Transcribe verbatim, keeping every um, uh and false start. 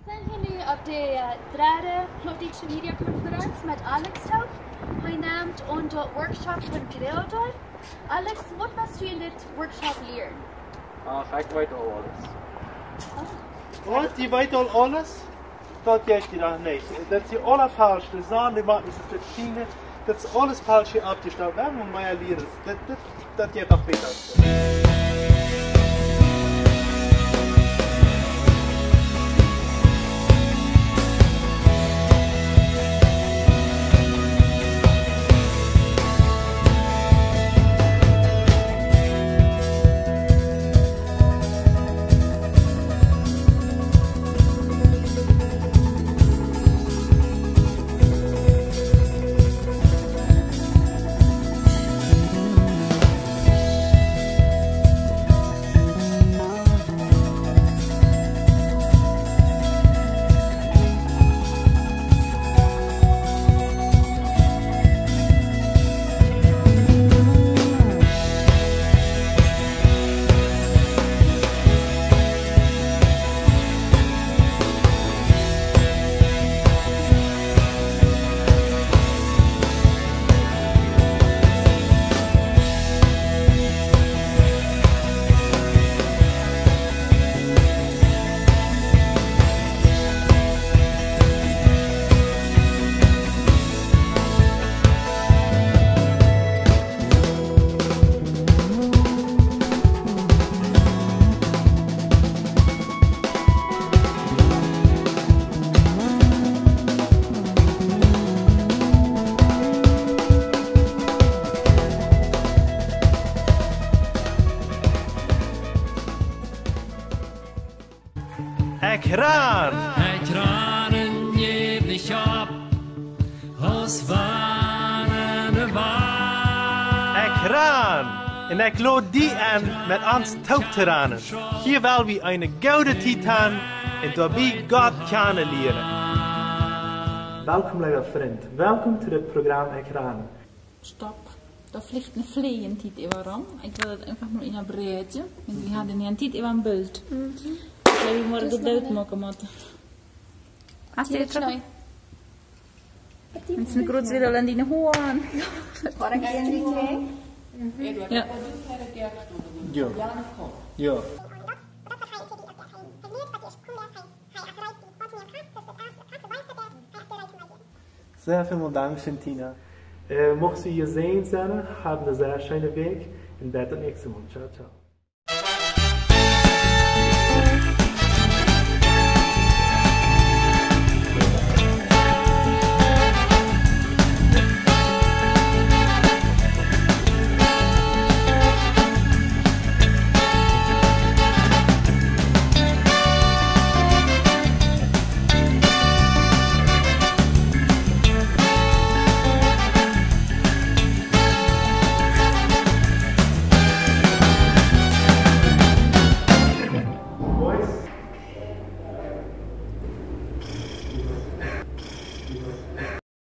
Wie sent hia nu opp de, äh, dredde Plautdietsche Mediakonferenz met Alex toop. Hee nemt aun daut Workshop von Cleo deelt. Alex, waut woascht du en dit Workshop lieren? Ach, ekj weet aul aules. Oh. Waut, dee weet aul aules? Daut jeit dee doch nich. Daut es aula faulsch. De Sonn, dee moakt nich soo väl Schienen. Daut es aules faulsch hia oppjestalt. Wie motten mea lieren. Daut, daut, daut jeit doch bäta. Ekj ran! Ekj ran un jeef nich opp, aus wann ne Wand. Ekj ran! Un ekj lod die en, met ons toop to ranen. Hia well wie eene goode Tiet han un doabie Gott kjanen lieren. Welkom, leewa Frint. Welkom to dit Program Ekj ran. Stopp. Doa flicht ne Fleej ne Tiet äwa rom. Ekj well daut eefach mol unjabräakjen. Un wie haben ne Tiet äwa een Bilt. Mhm. Ekj jleew, wie motten daut Bilt moaken, Matte. Hast du daut? Jeit nich. Daut es een groot Widdel aun diene Hoaren. War ekj en die? Jo. Jo. Jo. Sea väl Dank, Tina. Äh, mucht jie jesäajent sennen, habt eene sea scheene Wäakj un bat daut näakjste Mol. Ciao, ciao.